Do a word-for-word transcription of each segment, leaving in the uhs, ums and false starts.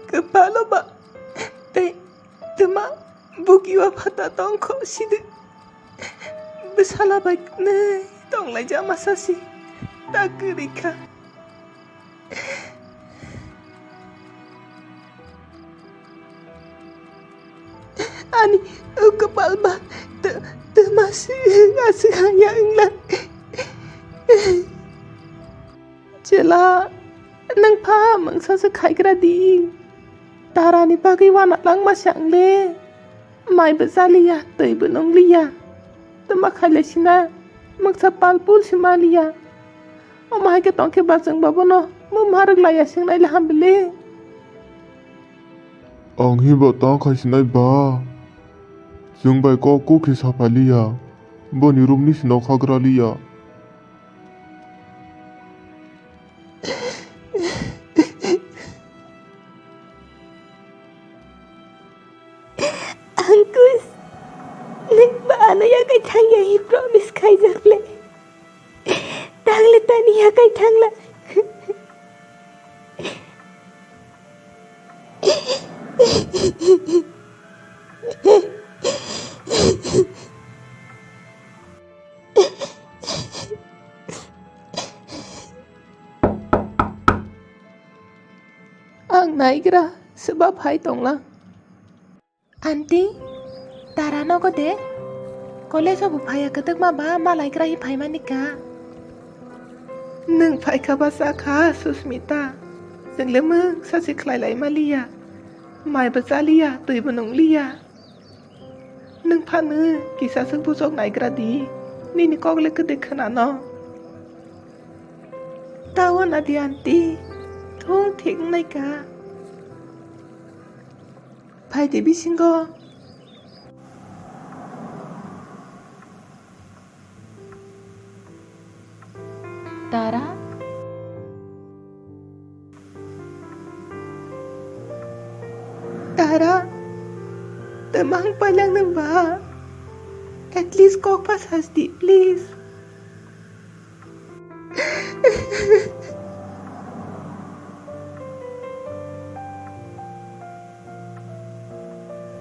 Kwpalo ba tei twma bukio phata tongkho sidi. Bwsala bai kwnwi tonglaijak masa si ta kwrwi kha. Ani o kwpal ba tw-, twma se aswk hamya wngla. Chwla, nwng pha mungsa se khaigra di. Tarani bagwi wana langma se ang le. Mai bo chaliya, twi bo nungliya. Twma khailai sina, mungsa pal pul se maliya. Omo hai khe tong khe ba chwng ba bono mung marwk laiya swngnai le ham bile. Ang hinba tang khai sinai ba. Chwng bai kok kuk khe saphai liya. Boni room ni sino khagra liya. Ankush, nwng ba ano yakai thangya hi promise khaijak le. Tangle tani yakai thangla. Ang naigra, swba phai tonglang. Aunty, Tara nogo de? College o bo phaiya kwtwkma ba, malai kwrwi phaimani ka. Nwng phaikha ba sakha, Susmita. Chwng le mungsa se khlai lai maliya. Mai bo chaliya, twi bo nungliya. Nwng phano kisa swk bujok naigra di. Nini kok le kwdwi khwnano. Tao na di aunty. Thung thik wngnai ka. Phai de bisingo. Tara? Tara? Twmang pailak nang ba? At least kok pa sas di, please.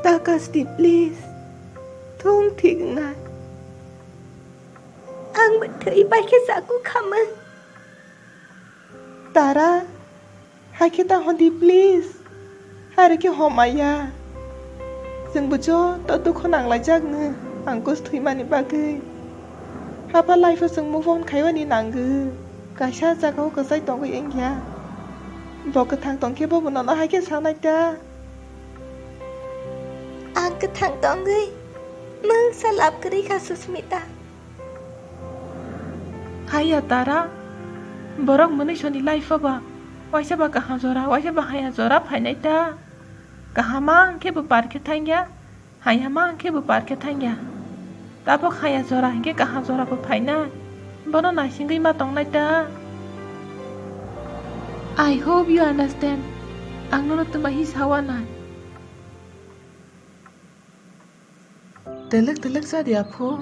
Takasti, please. Thung thik wngnai. Ang bo thwi bai khe chaku khamang. Tara, hai khe ta hwn di, please. Hai rw khe hom ya. Chwng bo joto dukhu nang laijak nw, Ankush thwimani bagwi. Hapha life o chwng move on khaiwani nangw. Kaisa jaga o kwchai tongwi wngya. Bo kwthang tong khe bo bo nono hai khe sanai ta. Ang kwthang tongwi mungsa lab kwrwi kha Susmita. Haiya Tara, borok mwnwisoni life o ba waisa ba kaham jora, waisa ba haya jora phainai ta. Kaham ang khe bo par khe thangya, haya ma ang khe bo par khe thangya. Tabok haya jora hinkhe kaham jora bo phainai. Bono naisingwi ma tongnai ta. I hope you understand. Ang nono twma hi sawanai. Twlwk twlwk cha di aphu.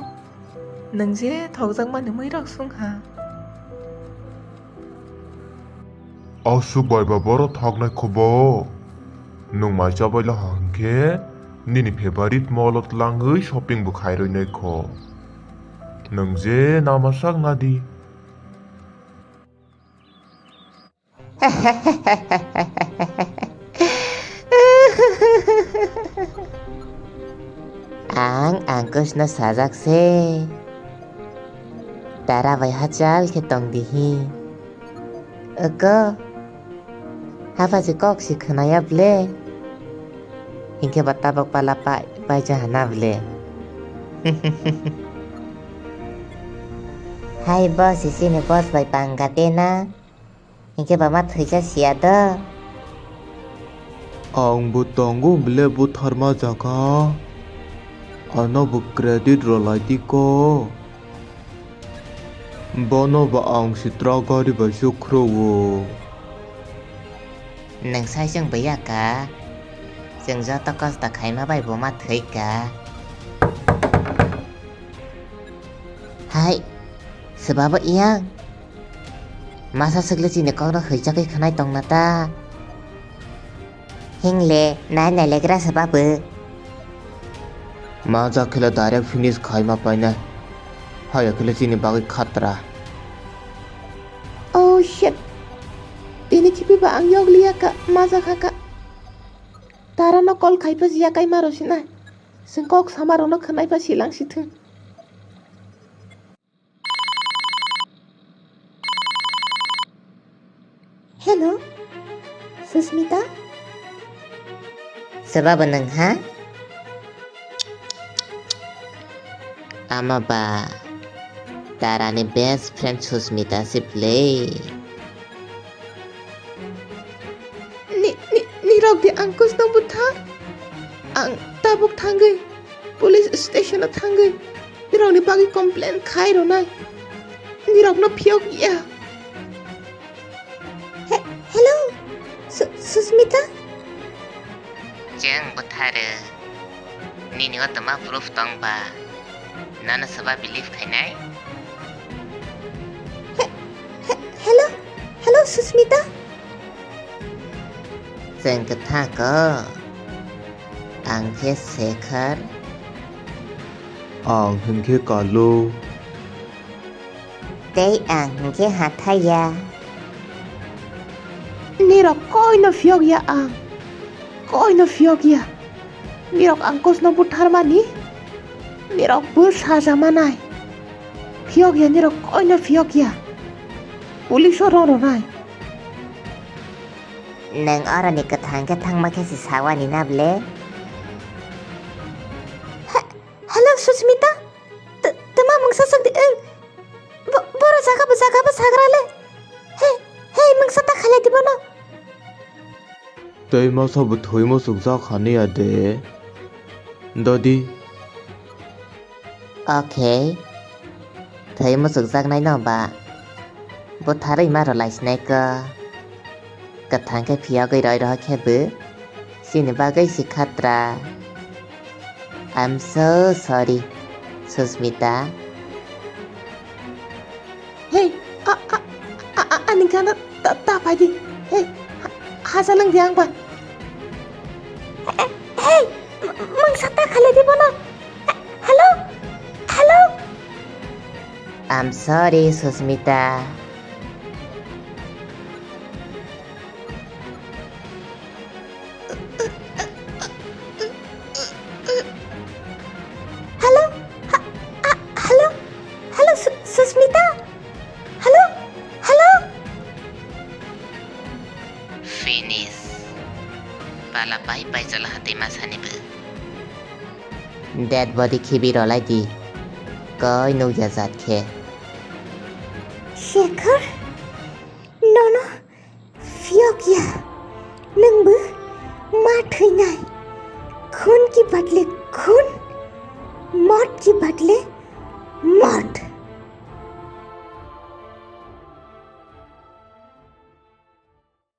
Nwng je thokjakmani mwirok sung ha. Aswk bai ba borok thoknai kho bo. Nwng mai chabai la ha hinkhe nini favorite mall o tlangwi shopping bo khairwi nai kho. Nwng je nama sak na di. Ang Ankush no sajak se. Tara bai hachal khe tong di hi. Oko. Hapha se kok se khwnaya ble. Hinkhe ba tabok pala pai, pai cha hana ble. Hai boss, isini boss bai pangate na. Hinkhe ba ma thwisa siya do. Ang bo tongo ble butharma jakha. Ano bo credit rwlai di ko. Bono ba ang sitra gari bai se khro o. Nwng sai chwng bwya ka. Chwng joto kosto khaima bai bo ma thwi ka. Hai, swbabo iyang. Masa swkle chini kokno hwijagwi khwnai tongna ta. Hingle nai nai legra se babu. Maja khele direct finish khaima painai. Haya khele chini bagwi khatra. Oh shit. Ini khipi ba ang yog liya ka, maja kha ka. Tara no call khai pa jiya kai maro sina. Sing kok sama rono khanai pa silang sithung. Hello, Susmita? Seba ba nang ha? Ama ba, Tarani best friend Susmita si play. Ni, ni, nirok di ang kusno butha? Ang tabuk thangwi police station o thangwi nirokni bagwi complain khai rwnai. Nirokno phiyok ya. He-, hello, Su-, Susmita? Cheng butharw. Nini o tma proof tong ba? Nono soba believe khainai? He-, he-, hello, hello, Susmita? Cheng kwthang ko. Ang khe Sekhar. Ang hwnkhe Kalu. Tei ang hwnkhe Hathaya. Nirok koino phiyok ya ang. Koino phiyok ya. Nirok ang kusno butharmani. Nirok bo saja manai. Phiyok ya nirok koino phiyok ya. Police o rong rwnai. Nwng oroni kwthang khe thangma khe se sawani na ble? He-, hello, Susmita? T-, tma mungsa swk di wng? Bo-, boro jaga bo, jaga bo sagra le. Hey, hey, mungsa ta khailai di bono. Tei masa bo thwi muchukjak haniya de. Dodi. Okay. Thwi muchukjaknai no ba. Butharwi ma rwlai sinai ko. Kwthang khe phiyogwi roi roho khe bo. Chini bagwi si khatra. I'm so sorry, Susmita. Hey, a, a, a, a, ani gana ta, ta phai di. Hey, ha, ha salang di ang ba. Hey, m-, mungsa ta khailai di bono. Hello? Hello? I'm sorry, Susmita. Hello? Ha, ha, hello? Hello, Su-, Susmita? Hello? Hello? Finish. Pala pai pai chala hatwi masani bo. Dead body khibi rwlai di. Koi nukya jat khe. Shekhar, nono phiyok ya. Nwng bo ma thwinai. Khun ki badle khun, mot ki badle